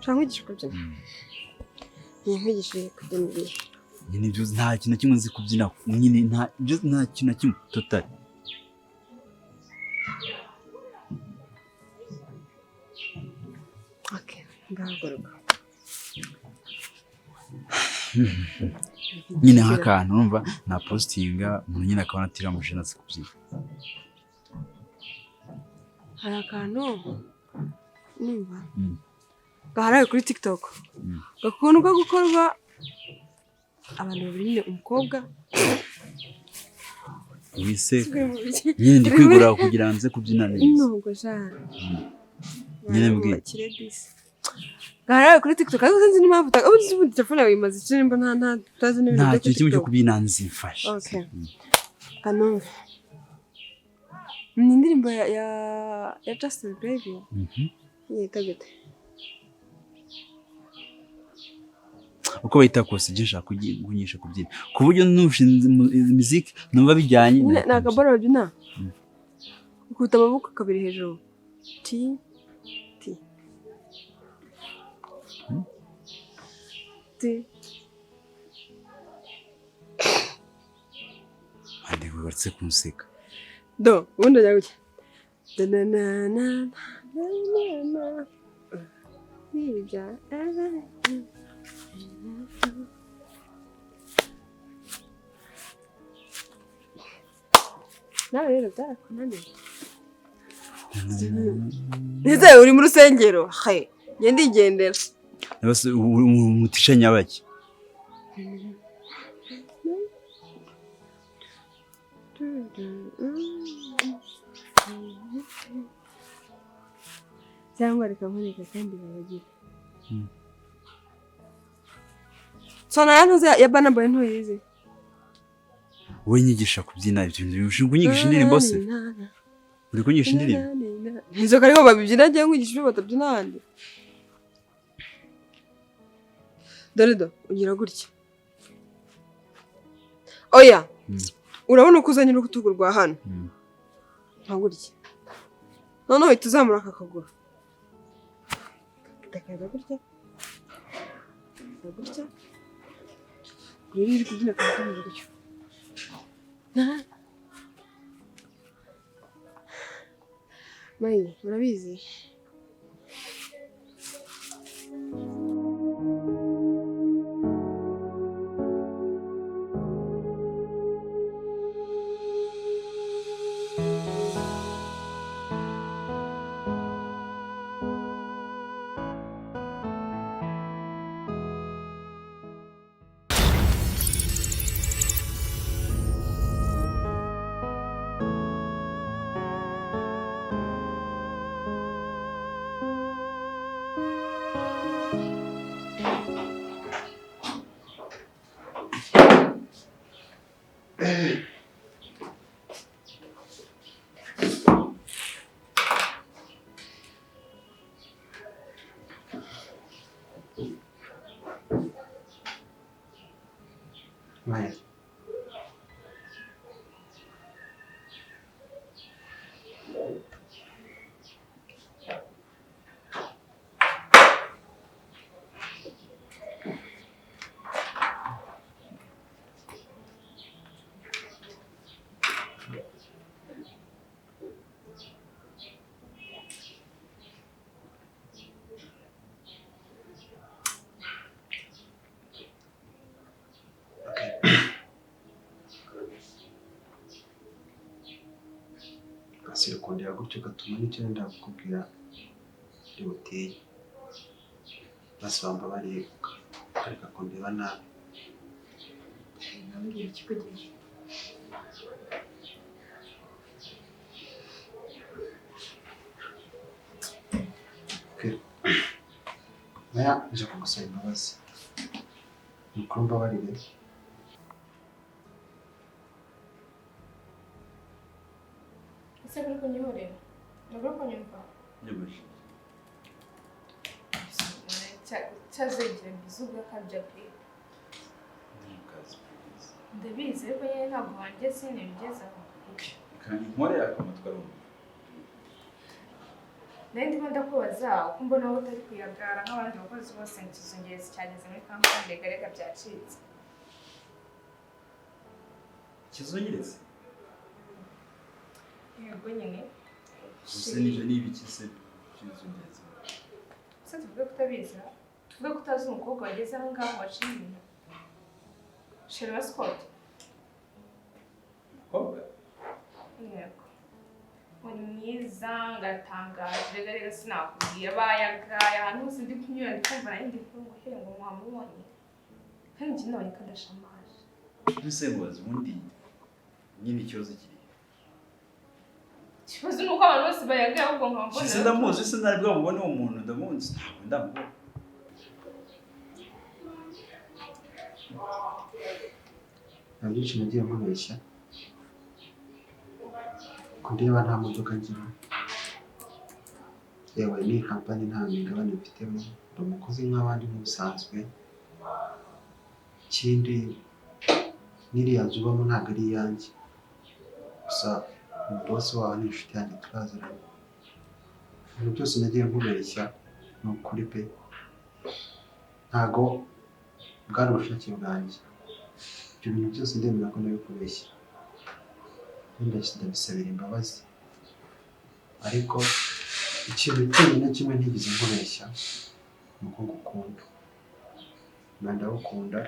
Ushaka nkwigisha kubyina? Nkwigishe kubyina ibihe? Nyine ibyo nta kintu na kimwe nzi kubyina nyine, nta ibyo, nta kintu na kimwe total. Okay, ngahaguruka. Nyine nk'akantu urumva na postinga umuntu nyine akabona ati uriya mujene azi kubyina. Hari akantu numva gaharawe kuri TikTok, gakundwa gukorwa abantu babiri nyine, umukobwa Wiseka nyine, ndi kwigura kugira ngo nze kubyina neza. Nubwo sha. Nyine mbwira. Gaharawe kuri TikTok, ariko sinzi n'impamvu ubu uzi ubundi telefone yawe imaze iki nimba nta utazi n'ibintu Nta byo kintu kuri kimwe cyo TikTok? kubyina nzimfasha. Okay. Kanumva ni indirimbo ya Justin Bieber. Yita gute? Uko bayita kose, ibyo nshaka kunyigisha kubyina ku buryo nushinze imiziki numva bijyanye. Nyine ni akabara babyina, ukubita amaboko kabiri hejuru, ti ti ti. Andi wibarutse kunseka. Do ubundi ajya gutya da na na na na na na nibya. Nawe rero byarakunaniye, ndetse uri mu rusengero he, ngende ndigendera. Umutisha nyabaki. Cyangwa reka nkureka kandi babagira. Sona ya ntuzi ya Burna Boy, ntuyizi? Wowe nyigisha kubyina ibyo bintu, uri kunyigisha indirimbo se? Uri kunyigisha indirimbo? Inzoka ariho babibyina, agiye nkwigisha ibyo batabyina ahandi. Dore do, ugira gutya, oya. Urabona uko uzanye urutugu rwa hano, nka gutya, noneho uhita uzamura aka kaguru gakaza gutya, kaza gutya. Rero iyo uri kubyina kaba kameze gutyo. Mayi, urabizi? Maya. Okay. Basi ukundira gutyo ugatuma n'icyo nenda kukubwira uri butinye. Basi wambabariye ukareka kundeba nabi. Nababwira ikikugira. Okay. Maya, nje kugusaba imbabazi. Ni ukuri umbabarire. Ese kuri kunyihorera, ntabwo uri kunyumva? Cyazegera bizu ugakabya pe. Ndabizi, ariko nyine ntabwo wangeze ntibigezaho. Kandi nkorera akamutwe arumva. Nari ndimo ndakubaza uko mbona wowe utari kuyagara nk'abandi bakozi bose ngo ikizungerezi cyageze muri kampani rega rega byacitse. Ikizungerezi? Yego nyine. Gusa nibyo ni ibiki se ikizungerezi? Se tuvuge ko utabizi, tuvuge ko utazi umukobwa wageze aho ngaho waciye ibintu. Sheri wa Scott. Umukobwa? Yego. Ngo ni mwiza, ngatangaje, rega rega sinakubwira, bayagaye ahantu hose ndi kunyura ndi kumva nanjye ndi kumva ngo ngo mwamubonye. Kandi njye nabonye ko adashamaje. Mbese mubaze ubundi nyine ikibazo kiri. Ikibazo ni uko abantu bose bayagaye ahubwo nkaba mbona. Se ndamuzi, se nari bwamubone uwo muntu ndamuzi, ntabwo ndamubona. Nta byinshi nagiye nkubeshya. Kundeba nta modoka ngira. Yewe n'iyi kampani nta migabane mfitemo, ndi umukozi nk'abandi nk'ubusanzwe. Ikindi n'iriya nzu ubamo ntabwo ari iyanjye. Gusa umubosi wawe ni inshuti yanjye turaziranye. Ibintu byose nagiye nkubeshya ni ukuri pe. Ntago bwari ubushake bwanjye. Ibyo bintu byose ndemera ko nabikubeshya. Ndabisabira imbabazi. Ariko ikintu cyonyine kimwe ntigeze nkubeshya ni uko ngukunda. Ndagukunda,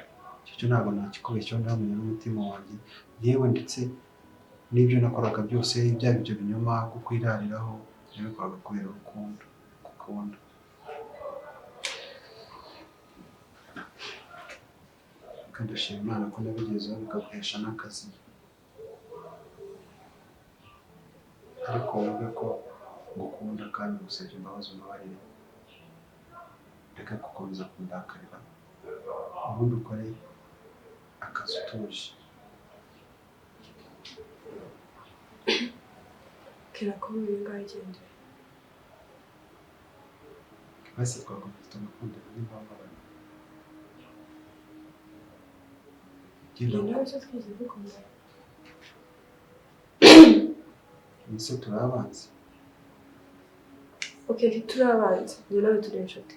icyo cyo ntabwo nakikubeshyaho ndamenya n'umutima wanjye. Yewe ndetse n'ibyo nakoraga byose byaba ibyo binyoma kukwirariraho nabikoraga kubera urukundo ngukunda. Kandi ndashima Imana ko nabigezeho bikaguhesha n'akazi. Ariko wumve ko ngukunda kandi ngusabye imbabazi umbabarire. Reka gukomeza kundakarira, ubundi ukore akazi utuje. Kera ko buri ngaho igendera. Basi twakomeza tugakundana nimba wambabarira. Njye nawe se twigeze dukundana. Ese turi abanzi? Okay, ntituri abanzi, njye nawe turi inshuti.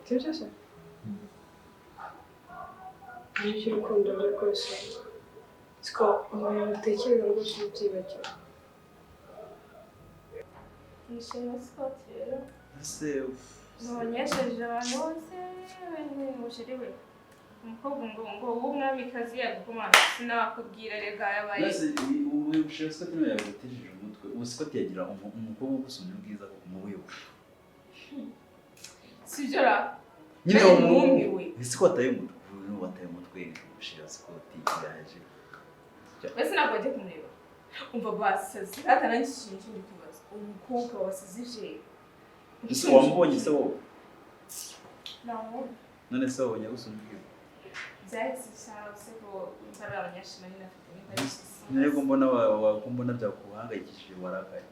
Sibyo se? Iby'urukundo byo rwose siko umuntu utekereza rwose ubyibagiwe. Ni Sheri wa Scott rero. Ese Nabonye yashejeje abantu bose ngo Sheri we. Umukobwa ngo ngo w'umwamikazi yaguma sinakubwira rega yabaye. Mbese ubu Sheri Scott niwe yagutejeje umutwe. Ubu Scott yagira umukobwa ugusumya ubwiza koko mu buyobozi. Sibyo ra? Nyine numiwe. Ese ko wataye umutwe? Ubu wataye umutwe Sheri Scott yaje. Mbese ntabwo bagiye kumureba. Umva basaze. Hata nanjye ikintu kindi kubaza. Umukobwa wasizije. Ese wamubonye se wowe? Namubonye. None se wabonye agusumya ubwiza? Byahise cyangwa se ko ntari abanyashima nyine afite n'imbabazi. Ntabwo mbona mbona byakuhangayikishije warakaye.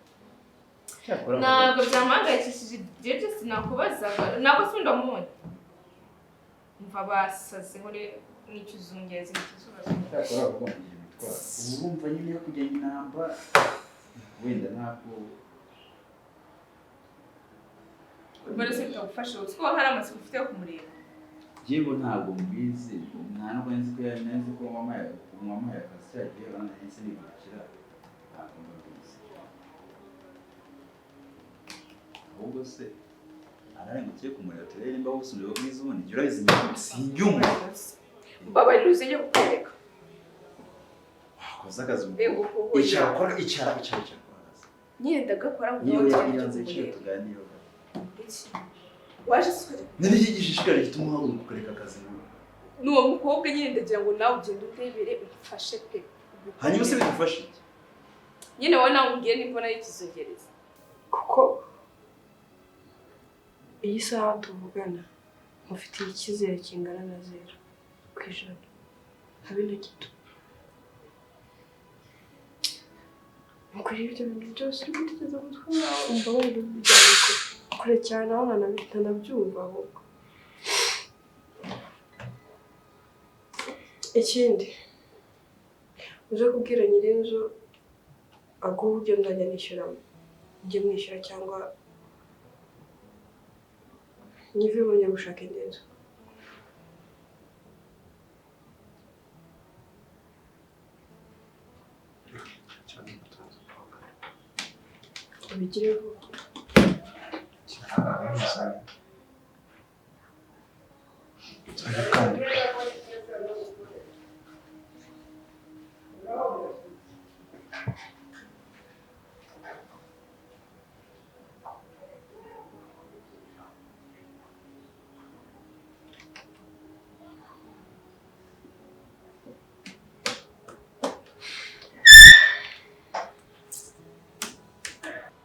Ntabwo byamuhangayikishije ibyo byose nakubazaga ntabwo se ndamubonye. Umva basaze ngo n'ikizungezi n'ikizubazo. Cyakora bagomba kugira imitwaro. Ubu urumva nyine yo kujya inamba wenda ntabwo Mbona se bitagufasha uzi ko hari amatsiko ufite yo kumureba. Yewe ntabwo mbizi nta nubwo nzi ko nzi ko wampaye akazi cyagiye nahise nibukira ntabwo mbizi. Ahubwo se ararengukiye kumureba turebe nimba wusubira ubwiza ubundi jya urabizi sinyumva. Mbabarira uzijye kukwereka. Wakoze akazi Icara kora icara icara icara. Nyine ndagakora ngo Niyo ujye yanze kumureba. icyo tuganira. Iki? Waje se ukajya Nini iki gishishikara gituma uhaguruka ukareka akazi ngo n'uwo mukobwa nyine ndagira ngo nawe ugende undebere umfashe pe. Hanyuma se bigufashe iki? Nyine wowe nawe umbwire nimba nayo ikizungereza. Kuko iyi saha tuvugana mufitiye icyizere kingana na 0% habe na gito. Ukuri ibyo bintu byose uri gutekereza mu mutwe wawe umva wumva bijyanye kure cyane aho ntanabyumva ahubwo. Ikindi Uze kubwira nyir'inzu aguhe uburyo nzajya nishyuramo. Njye mwishyura cyangwa nyivemo njye gushaka indi nzu. Cyane turaza kuvugana. Ubigire vuba. Cyane. Nzajya kwandika.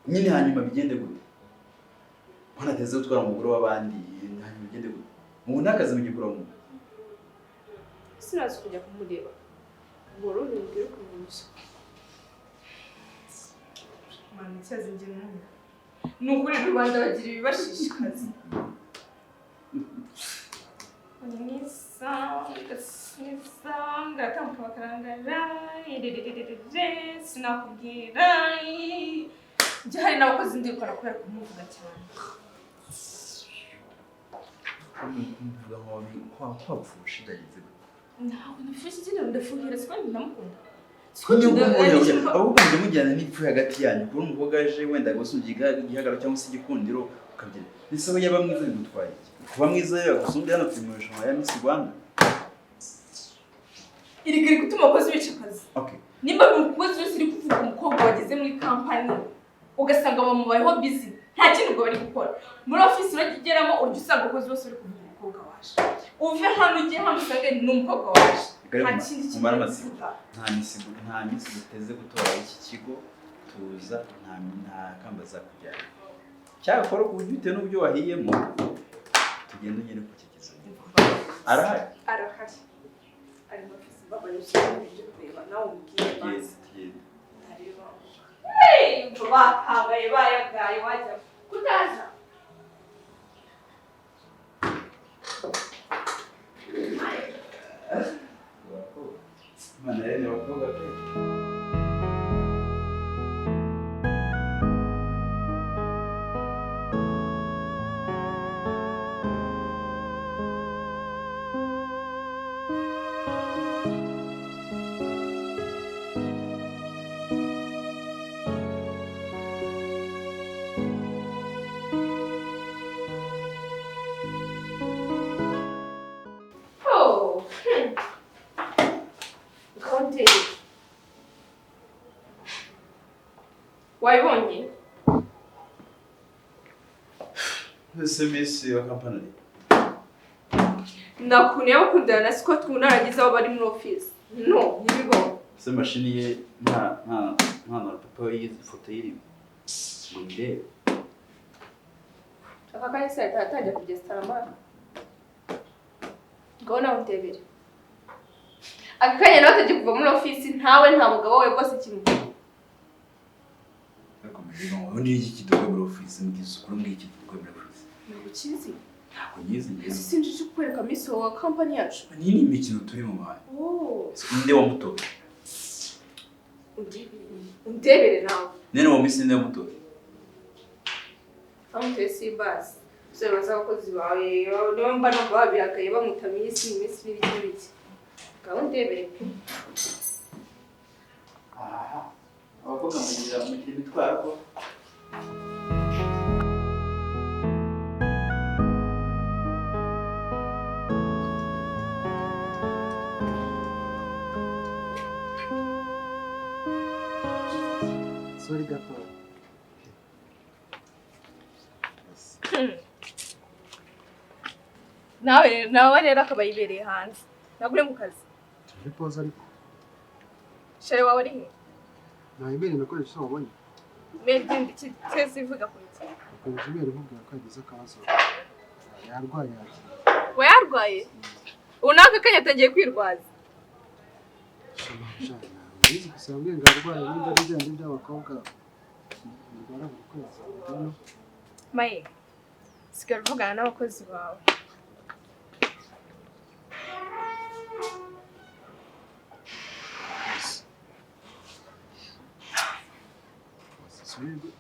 Nyine hanyuma bigende gute? Ko nateze gutwara umugore w'abandi, hanyuma bigende gute? Ubu ntakazi mugikura mu. Sinazi kujya kumureba. Ngo ubimbwire ukuntu bisa. Mwana icyazi njye n'umwe. Ni ukuri rubanda bagira ibibashishikaza. Mwiza, mwiza, ngatambuka bakarangara, irerererere, sinakubwira. Njye hari n'abakozi ndikora kubera kumuvuga cyane. Mvuga ngo kwapfusha byagenze gute? Ntabwo ndapfusha ikintu ndafuhira siko ndamukunda. Ahubwo mujya mujyana n'ipfu hagati yanyu, kubona umukobwa aje wenda gusumbya igihagararo cyangwa se igikundiro ukabyina. Ese we yaba mwiza bigutwaye iki? Kuba mwiza yagusumbya hano turi mu irushanwa ya Miss Rwanda. Iri gari gutuma abakozi bica akazi. Okay. Nimba umukozi wese uri kuvuga umukobwa wageze muri kampani ugasanga bamubayeho busy nta kindi ubwo bari gukora. Muri office urajya ugeramo urya usanga abakozi bose bari kuvuga umukobwa waje. Uve hano ujye hano usange ni umukobwa waje. Nta kindi kintu bari kuvuga. Nta misi duteze gutora iki kigo tuza nta kamba zakujyana. Cyakora ku buryo bitewe n'uburyo wahiyemo tugenda ugere ku kigezo. Arahari. Arahari. Ari mu office babaye ibyo kureba nawe umubwire basi. Hey, bakabaye bayagaye wajya kutaza. Imana yaremye abakobwa pe. Oh. Konti. Wayibonye? Ese Miss wa kampani. Ndakuntu yabakundana na Scott ubu narangiza aho bari muri office. No, ntibibaho. Ese mashini ye nta papa yize ifoto yirimo. Ngo ndebe. Aka kanya se ahita atangira kugeza taramara. Ngaho nawe undebere. Aka kanya nawe atajya kuva muri office ntawe nta mugabo we rwose kimwe. Ubundi iki kiduka muri office mbwiza ukuri mbw'iki kiduka muri office. Ntabwo ukizi. Ntabwo nyizi ngewe. Ese sinjije kukwereka Miss wa kampani yacu. Iyi ni imikino turi mu bantu. Oh. Ninde wamutoye? Undebere nawe. Nene wa Miss ninde wamutoye? Amutoye simbazi. Uzabaza abakozi bawe niba mba numva babihakaye bamwita Miss Miss n'ibiki n'ibiki. Ngaho undebere pe. Aha. Abakobwa mugira imitwaro ko. Sorry gato. Nawe rero akaba yibereye hanze. Ntabwo uri mu kazi. Turi pause ariko. Shere wawe ari he? Nta email nakoresha wabonye. Mail genda iki twese ivuga ku iki? Nakoresha email nkubwira ko yagize akabazo. Yarwaye yagiye. We yarwaye? Ubu nawe akanya atangiye kwirwaza. Bizi gusa yambwiye ngo arwaye niba ari bya bindi by'abakobwa barwara buri kwezi. Maye, sigara uvugana n'abakozi bawe.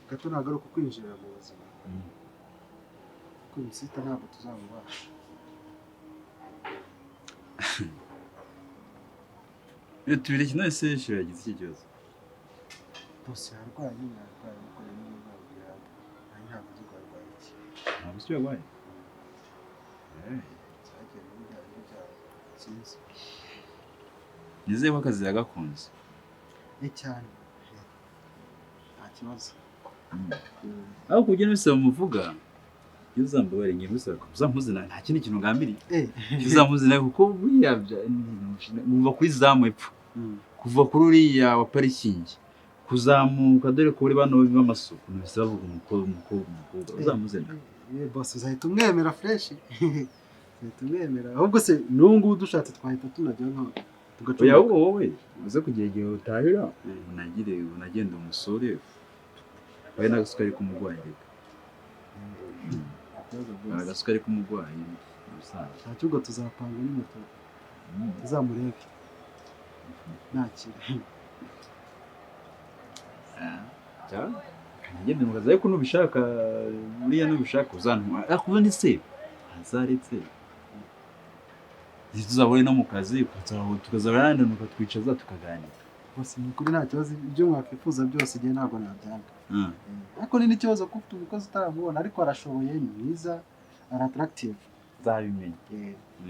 Gato ntabwo ari ukukwinjirira mu buzima. Kuko imisita ntabwo tuzamubasha. Tubireke none se shira yagize iki kibazo? Bose yarwaye nyine, yarwaye ariko rero nabwira nanjye ntabwo nzi ko yarwaye iki. Ntabwo uzi icyo yarwaye? Zagiye muri bya bintu byabo sinzi. Nizeye ko akazi yagakunze. Ni cyane nta kibazo. Aho ku buryo wese bamuvuga iyo uzambabare ngiye bisaba uzampuze nawe nta kindi kintu ngambiriye. Uzampuze nawe kuko buriya kuva kuri zamu epfo kuva kuri uriya wa parikingi kuzamuka dore ko uri bano b'amasuku ntibise bavuga umukobwa umukobwa umukobwa uzampuze nawe. Boss uzahita umwemera fresh. Uzahita umwemera ahubwo se n'ubu ngubu dushatse twahita tunajya nka tugacumbika. Oya ahubwo wowe uze kugira igihe utahira unagire unagenda umusure waye n'agasukari k'umurwayi reka. Agasukari k'umurwayi ubusanzwe. Nta kibuga tuzapanga n'imoto tuzamurebe nakira. Kanagende mu kazi ariko nubishaka buriya nubishaka uzantwara ariko ubundi se azaretse tuzabone no mu kazi tukazabona tukatwicaza tukaganira. Bose ni ukuri nta kibazo, ibyo mwakwifuza byose igihe ntabwo nabyanga. Ariko ni n'ikibazo kuko ufite umukozi utaramubona ariko arashoboye, ni mwiza, ari attractive. Nzabimenya.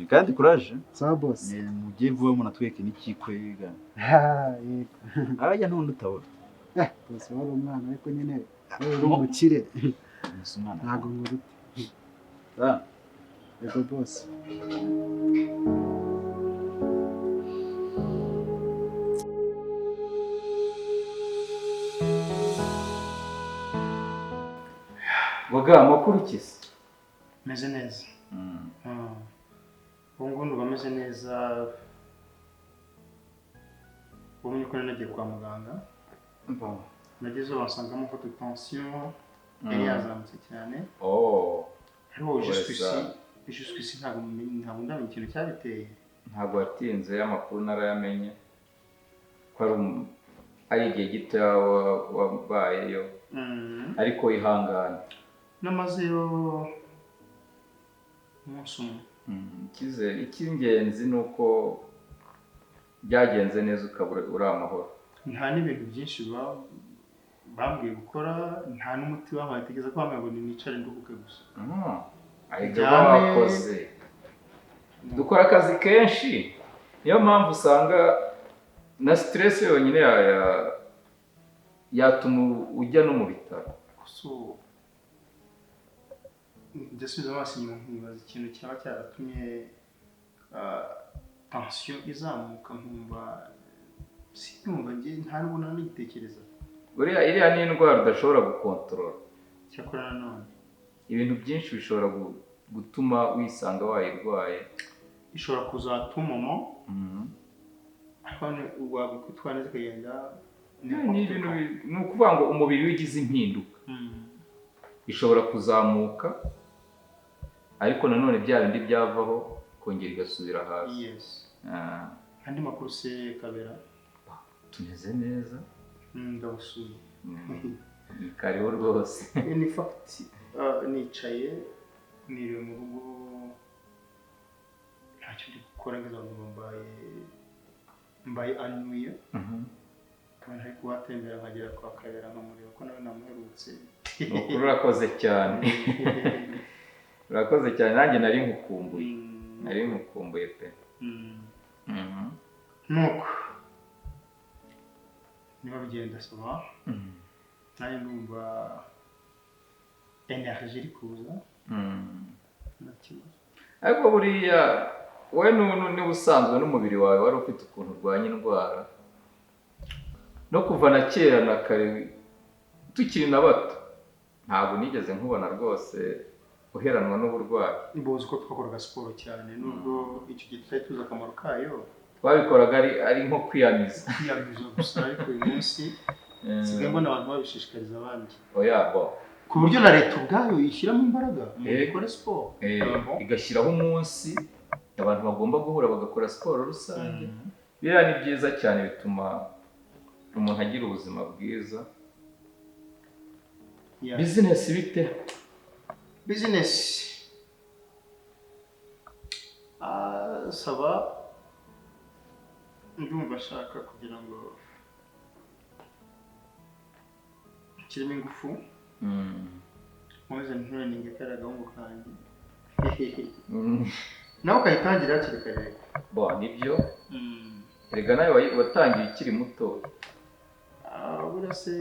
Kandi courage. Sawa boss. Mujye vuba munatweke n'ikikwega. Yego. Abajya ntundi utabona. Boss wari umwana ariko nyine uri umukire. Ntabwo nkurute. Yego boss. Waga amakuru ki se? Meze neza. Ubu ngubu ndumva meze neza. Ubu niko nagiye kwa muganga. Nagezeyo bansangamo mfite tension yari yazamutse cyane. Ariko jusqu'ici ntabwo ndamenya ikintu cyabiteye. Ntabwo watinze, amakuru narayamenye ko ari igihe gito wabayeyo, ariko ihangane. Namazeyo umunsi umwe. Icy'ingenzi ni uko byagenze neza ukaba uri amahoro. Nta n'ibintu byinshi bambwiye gukora, nta n'umuti bampaye, tegeza ko bambwiye ngo nicare nduhuke gusa. Ariko bakoze dukora akazi kenshi, niyo mpamvu usanga na stress yonyine yatuma ujya no mu bitaro. Ndasubiza amaso inyuma nkibaza ikintu cyaba cyaratumye tension izamuka, nkumva sinumva njye nta n'ubwo nanigitekereza. Buriya iriya ni indwara udashobora gukontorora. Cyakora nanone ibintu byinshi bishobora gutuma wisanga wayirwaye. Ishobora kuzatuma ariko wakwitwara neza ikagenda. Ni ukuvuga ngo umubiri wigize impinduka ishobora kuzamuka, ariko nanone bya bindi byavaho kongera igasubira hasi. Andi makuru se Kabera? Tumeze neza. Ndabasuye. Ni karibu rwose. In fact nicaye niriwe mu rugo ntacyo ndi gukora, ngeze aho mbaye anuye. Nkaba ntari kuhatembera nkagera kwa Kabera nkamureba ko nawe namuherutse. Nukuri urakoze cyane. Urakoze cyane, nanjye nari nkukumbuye. Nari nkukumbuye pe. Nuko niba bigenda saba nanjye ndumva energy iri kuza. Ariko buriya wowe niba usanzwe n'umubiri wawe wari ufite ukuntu urwanya indwara, no kuva na kera na kare tukiri na bato ntabwo nigeze nkubona rwose uheranwa n'uburwayi. Mbuzi ko twakoraga siporo cyane, nubwo icyo gihe tutari tuzi akamaro kayo. Twabikoraga ari nko kwiyamiza. Kwiyamiza gusa, ariko uyu munsi nsigaye mbona abantu babishishikariza abandi. Oya bo. Ku buryo na leta ubwayo ishyiramo imbaraga mu gukora siporo. Igashyiraho umunsi abantu bagomba guhura bagakora siporo rusange. Biriya ni byiza cyane, bituma umuntu agira ubuzima bwiza. Yeah. Business bite? Business. Ah, ça va. Ndumva ashaka kugira ngo nshyiremo ingufu, nkomeze ntureninge kariya gahungu kanjye. Nawe ukayitangira hakiri kare. Bo nibyo. Erega nawe watangiye ukiri muto. Ah, buriya se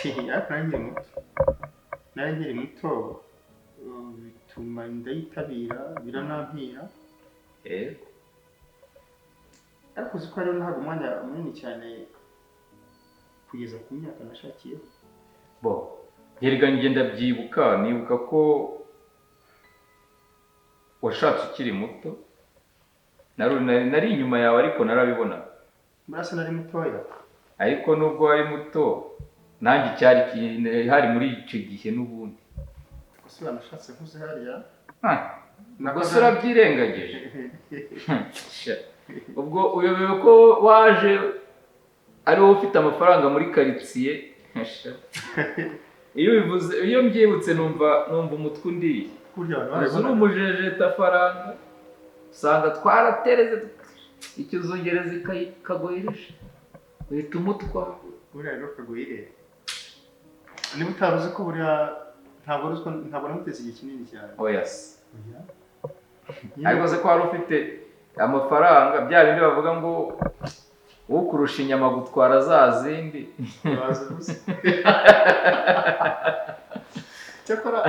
ariko nari nkiri muto, nari nkiri muto, bituma ndayitabira biranampira. Ariko uzi ko rero ntabwo umwanya munini cyane kugeza ku myaka nashakiyeho. Bo erega njye ndabyibuka, nibuka ko washatse ukiri muto. Nari inyuma yawe ariko narabibona. Buriya se nari mutoya. Ariko nubwo wari muto nanjye icyari hari muri icyo gihe n'ubundi. Gusa banashatse nkuze hariya. Gusa urabyirengagije. Ubwo uyobewe ko waje ari wowe ufite amafaranga muri karitsiye. Iyo ubivuze, iyo mbyibutse numva umutwe undiye. Uzi uri umujejeta faranga, usanga twaratereze ikizungereza ikagoyereje uhita umutwa. Buriya rero Kagoyire, niba utari uzi ko buriya ntabwo namuteze igihe kinini cyane. Oya se. Ariko se ko wari ufite amafaranga, bya bindi bavuga ngo ukurusha inyama gutwara za zindi. Cyakora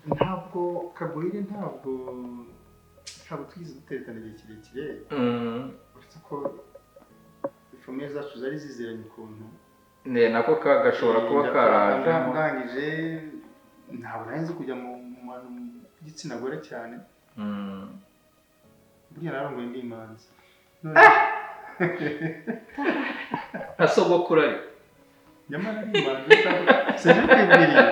ntabwo Kagoyire ntabwo twigeze duteretana igihe kirekire. Uretse ko famiye zacu zari ziziranye ukuntu. Ne nako gashobora kuba karaje. Ndangije ntabwo nari nzi kujya mu bantu b'igitsina gore cyane. Buriya narongoye ndi imanzi. Nka sogokuru ariko. Nyamara ari imanzi sinzi kwibwiriye.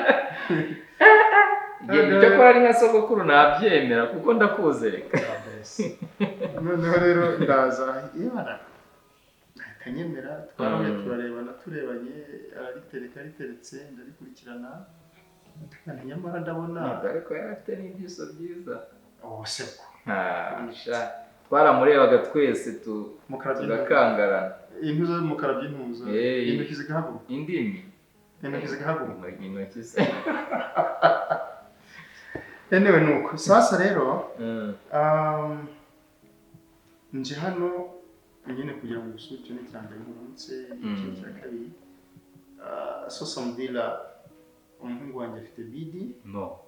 Icyo ari nka sogokuru nabyemera kuko ndakuze reka. Noneho rero ndaza yebana ahita anyemera, twarahuye turarebana turebanye, araritereka ariteretse ndarikurikirana. Nyamara ndabona ariko yari afite n'ibyiso byiza. Oh seko. Twaramurebaga twese tugakangarana. Intuza z'umukara by'intuza. Intoki zigahaguruka. Indimi. Intoki zigahaguruka. Intoki se. Anyway nuko sasa rero nje hano nyine kugira ngo gusura icyo ni icya mbere nkurutse, ikintu cya kabiri. So samdila umuhungu wanjye afite bidi. No.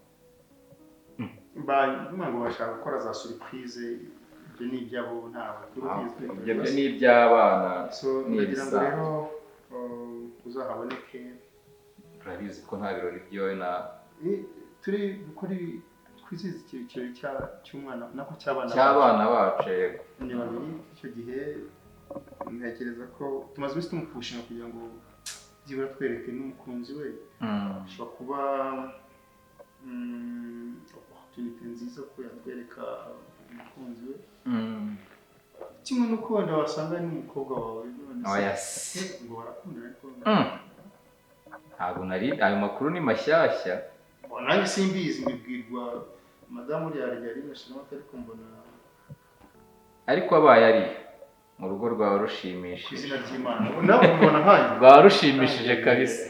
Ngo bashaka gukora za surprise, ibyo ni ibyabo ntawe. Ibyo ni iby'abana. So ndagira ngo rero uzahaboneke. Urabizi ko nta birori byowe na turi gukora twizihiza ikirori cy'umwana nako cy'abana cy'abana bacu. Yego ni babiri. Icyo gihe ntekereza ko tumaze iminsi tumupushinga kugira ngo byibura twereke n'umukunzi we. Ashobora kuba opportunity nziza ko yatwereka umukunzi we. Kimwe n'uko wenda wasanga n'umukobwa wawe. Oya se. Ngo barakundana ariko ntabwo nari ayo makuru ni mashyashya. Nanjye simbizi, mbibwirwa madamu uriya yari yashyiramo ariko mbona ariko abaye ari mu rugo rwawe rushimishije. Izina ry'Imana nawe ubona nkanjye rwaba rushimishije kabisa.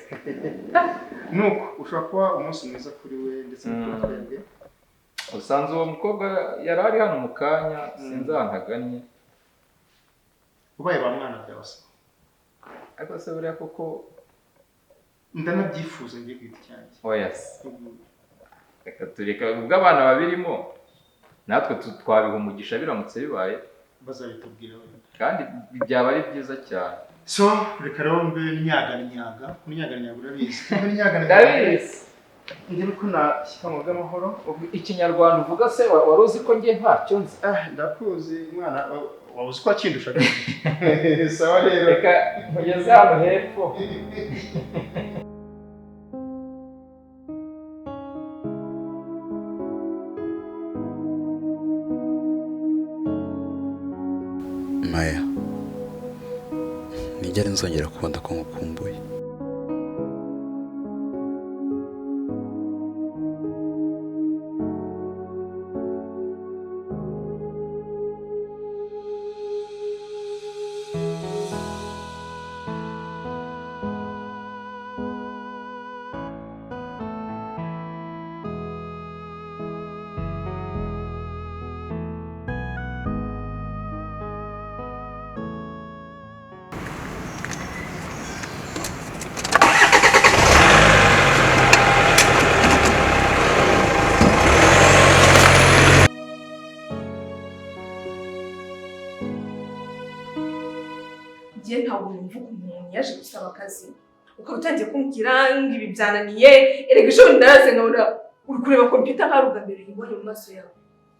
Nuko ushobora kuba umunsi mwiza kuri we ndetse no kuri twebwe. Usanze uwo mukobwa yari ari hano mu kanya, sinzi ahantu agannye. Ubaye ba mwana byabasa. Ariko se buriya koko ndanabyifuza ngiye kwita cyanjye. Oya se. Reka tureka ubwo abana babirimo natwe twabiha umugisha biramutse bibaye. Bazabitubwira wenda. Kandi byaba ari byiza cyane. So reka rero mbe nyaganyaga, kunyaganyaga urabizi. Ndabizi. Ngira uko nashyika mu bw'amahoro. Ikinyarwanda uvuga se wari uzi ko njye ntacyo nzi? Ndakuzi mwana, waba uzi ko wakindushaga. Sawa rero. Reka nkugeze hano hepfo. Maya, nigera nzongera kubona ko ngukumbuye. Ngiye ntabwo numva ukuntu umuntu yaje gusaba akazi ukaba utangiye kumbwira ngo ibi byananiye. Erega ejo bundi naraze nkabona uri kureba kompiyuta nkaho ari ubwa mbere uyibonye mu maso yawe.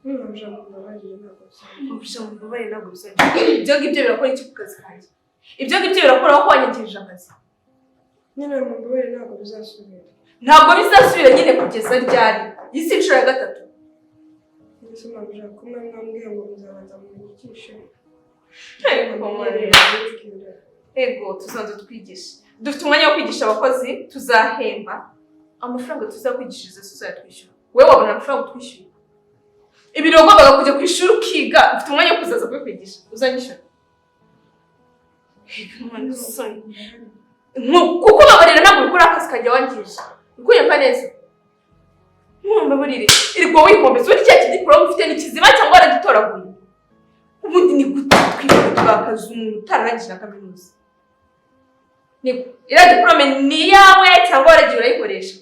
Mabuja, mumbabarire, ntabwo bizongera. Mabuja, mumbabarire, ntabwo bizongera. Ibyo ngibyo birakora iki ku kazi kanjye? Ibyo ngibyo birakora ko wanyangirije akazi? Nyine mumbabarire, ntabwo bizasubira. Ntabwo bizasubira nyine kugeza ryari? Iyi si inshuro ya gatatu. Mbese mabuja, ko mwambwiye ngo muzabanza munyigishe? Ego, ego, tuzabanza twigishe. Dufite umwanya wo kwigisha abakozi, tuzahemba. Amafaranga tuzakwigishiriza tuzayatwishyura. Wowe wabona amafaranga utwishyura? Ibintu wagombaga kujya ku ishuri ukiga, mfite umwanya wo kuzaza kubikwigisha, uzanyishyura? Ego, mwana, sorry. Kuko babarira ntabwo bikora akazi kajya wangije. Uri neza? Ntumbabarire. Irwa wihombeza. Ubundi cya kidiporome ufite ni kizima cyangwa waragitoraguye? Ubundi ni gute twiga twakaza umuntu utararangije na kaminuza? Niko iriya diporome ni iyawe cyangwa waragiye urayikoresha?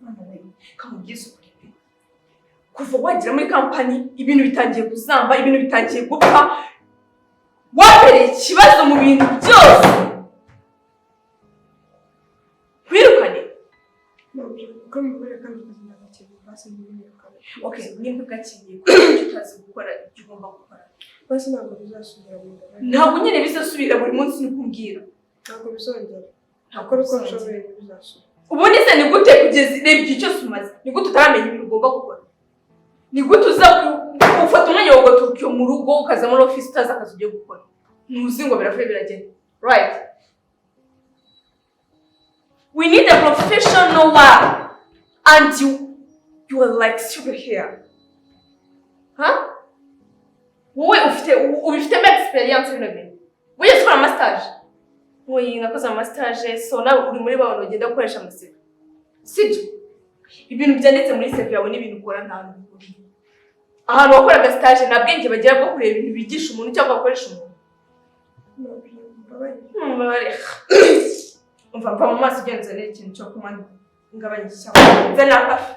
Mama we, kamubwize ukuri pe, kuva wagera muri kampani ibintu bitangiye kuzamba, ibintu bitangiye gupfa. Wabereye ikibazo mu bintu byose. Nkwirukane? Mabuja, kuko mumbabarire kandi akazi ndagakeneye, basi ntibinyirukane. Okay, nimba ugakeneye, kuko utazi gukora ibyo ugomba gukora. Basi ntabwo bizasubira, mumbabarire. Ntabwo nyine bizasubira, buri munsi ni kumbwira. Ntabwo bizongera. Ntabwo Gukora uko bizongera. nshoboye, ntibizasubira. Ubundi se ni gute kugeza, reba igihe cyose umaze, ni gute utaramenya ibintu ugomba gukora? Ni gute uza ufata umwanya wawe ugaturuka iyo mu rugo ukaza muri ofisi utazi akazi ugiye gukora, ntuzi ngo biravuye biragenda? Right, we need a professional one and you are like super here, huh? Wowe ufite, ubifitemo experience bino bintu? Wigeze ukora amastage? Oyi, nakoze amastage. So nawe uri muri ba bantu bagenda gukoresha amaCV, sibyo? Ibintu byanditse muri CV yawe n'ibintu ukora nta hantu bihuriye. Ahantu wakoraga stage nta bwenge bagira bwo kureba ibintu bigisha umuntu cyangwa bakoresha umuntu. Mabuja, mumbabarire. Mumbabarire. Umva, mva mu maso, ugenda uzanire ikintu cyo kunywa ngabanya ishyaka. Nzanira kafe.